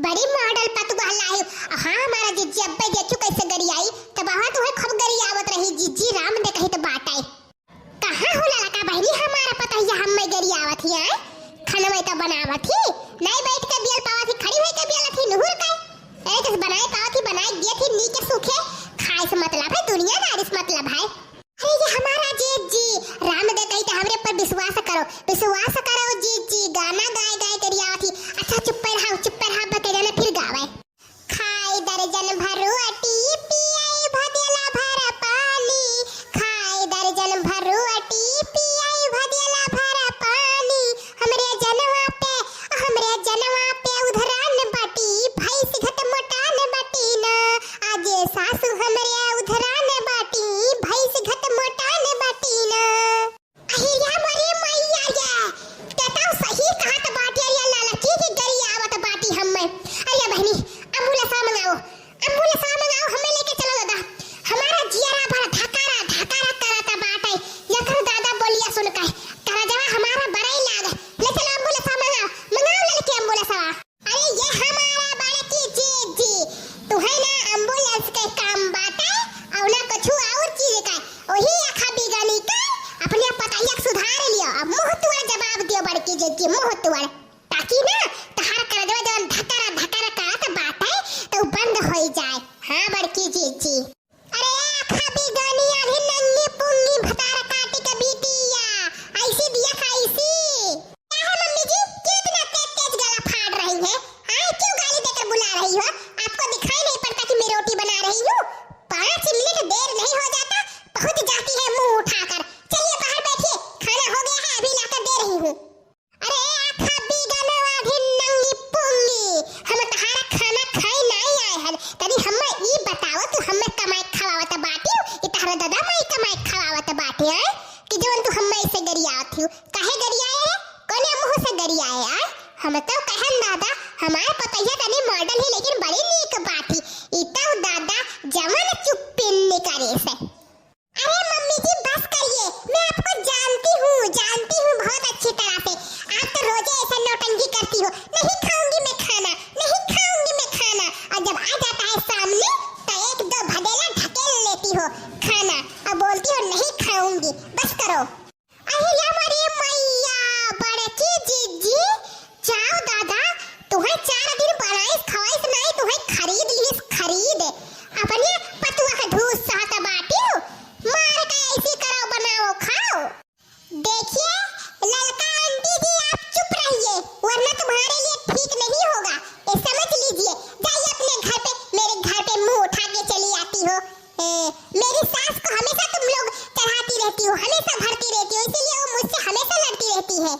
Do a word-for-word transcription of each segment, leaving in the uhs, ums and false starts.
बड़ी model पतोह लाही। हाँ, हमारा जिज्जी अब्बे देखियो कैसे गरियाई, तब वहाँ तुहे खूब गरियावत रही, जिज्जी राम दे कही तो बाटे। कहाँ हो ललका बहिनी, हमारा पतोहिया हम्मे गरियावत ही, आय? खनवे तो बनावत ही, नहीं बैठ के बियल पावत ही, खड़ी होई के बियल थी, नुहुर के। एक से बनाए पावत ही, बनाए दिए थी, नी के सूखे, खाए से मतलब है, दुनियादारी से मतलब है। अरे ये हमारा जिज्जी, राम दे कही तो हमरे पर विश्वास करो, विश्वास करो जिज्जी, गाना गाए गाए गरियावत ही। अच्छा चुप्पे रहा, चुप्पे रहा, बके जाना फिर गावे। खाई दर्जन भर रोटी, पियाई भदेला भर पानी। खाई दर्जन भर रोटी, पियाई भदेला भर पानी। हमरे जनवा पे, हमरे जनवा पे उधरान बाटी, भैंस घट मोटान बाटी ना। आजे सासू हमरे उधरान बाटी, भैंस घट मोटान बाटी ना। अहिया मोरी मैया रे, ते तो सही कहत बाटे रे ललकी की गरियावत बाटी हम्मे। अरे बहिनी, ambulance मंगाओ, ambulance मंगाओ, हम्मे लेके चलो दादा। हमारा जियरा भर धकारा, धकारा करत बाटे। यकर दादा बोलिया सुन के, करजवा हमारा बड़ाई लाग। ले चलो ambulance मंगाओ, मंगाओ ललकी ambulance। अरे ये हमारा बड़की जिज्जी, तुहे ना ambulance के काम बाटे, और ना कुछ और चीज का। वही आखा बिगनी का अपने पतोहिया के सुधार लियो। अब मुंह तुअर जवाब दियो बड़की जिज्जी, मुंह तुअर। ताकि ना तहार करजवा जवन धकर धकर करत बाटे, तो बंद होई जाए। हाँ बड़की जिज्जी। अरे आखा बिगनी आधी नंगी पुंगी भतार काटी के बिटिया, ऐसी दिया कैसी? क्या है मम्मी जी, क्यों इतना तेज तेज गला फाड़ रही है? हाँ, क्यों गाली देकर बुला रही हो? आपको दिखाई नहीं पड़ता कि मैं रोटी बना रही हूँ? पाँच मिनट देर नहीं हो जाता, पहुँच जाती है मुंह उठाकर। चलिए बाहर बैठिए, खाना हो गया है, अभी लाकर दे रही हूँ। अरे आखा बिगनवा ढिन्नंगी पुंगी, हम तहारा खाना खाए नाई आए हन। तनी हम्मे ई बताओ, तू हम्मे कमाए खवावत बाटियो, ई तहरा दादा माई कमाए खवावत बाटे, आए? कि जवन तू हम्मे ऐसे गरियावत हियो, काहे गरियाए रे? कोने मुंह से गरियाए, आए? हम तो कहन दादा, हमार पतोहिया तनी model ही, लेकिन बड़ी नीक बाटी। ई तो दादा जवन चुप्पिन निकरे से। अरे मम्मी जी, बस करिए, मैं आपको जानती हूँ, जानती हूँ बहुत अच्छी तरह से। आप तो रोजे ऐसा नौटंकी करती हो, "नहीं खाऊंगी मैं खाना, नहीं खाऊंगी मैं खाना।" और जब आ जाता है सामने, तो एक दो भदेला ढकेल लेती हो खाना और बोलती हो, "नहीं खाऊंगी।" बस करो। अहिया मोरी मैया, बड़की जिज्जी, जाओ दादा, तुहे चार दिन बनाइस खवाइस नाई, तुहे खरीद लिहिस खरीद। अपने पतोहिया के ढूस सहत बाटियो, मार के ऐसी करो, बनाओ, खाओ। देखिए ललका आंटी जी, आप चुप रहिए, वरना तुम्हारे लिए ठीक नहीं होगा, ये समझ लीजिए। जाइए अपने घर पे, मेरे घर पे मुंह उठा के चली आती हो। ए, मेरी सास को हमेशा तुम लोग चढ़ाती रहती हो, हमेशा भरती रहती हो, इसीलिए वो मुझसे हमेशा लड़ती रहती है।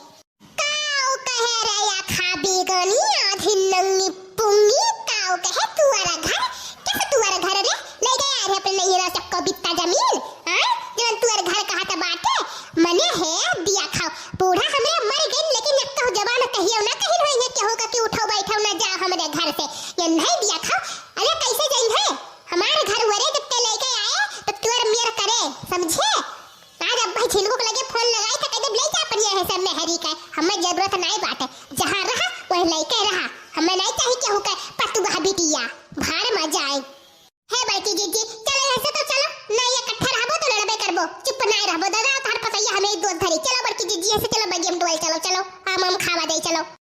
काऊ कहे रे आखा बिगनी, आधी नंगी पुंगी, काऊ कहे तुअर घर, कैसे तुअर घर रे? ले गया रे अपने नैहरा से कबित्ता जमीन, हाँ? जवन तुअर घर कहत बाटे, मने है दिया खाओ। बूढ़ा हमरे मर गइन, लेकिन एक कहू जबान कहियो ना कहिन होई है केहू का कि उठो बैठो ना जाओ हमरे घर से। ये नहीं दिया खाओ। अरे कैसे जाई है? हमार घर वरे जब ते लेके आए, तब तुअर मेर करे, समझे? आज अब भाई झिनगुक लगे फोन लगाई त कह दे, "ले जा अपन ये है सब मेहरी के, हमें जरूरत नहीं बाटे, जहाँ रहा वही लेके रहा, हमें नहीं चाहिए केहू के पतुआ बिटिया, भाड़ में जाए।" हे बड़की जिज्जी, चलो यहाँ से तो चलो, नहीं इकट्ठा रहबो तो लड़बे करबो, चुप नहीं रहबो, दादा तार पतैया हमें एक दो धरी, चलो बड़की जिज्जी यहाँ से चलो, बगियम डोल चलो, चलो आम आम खावा दे, चलो।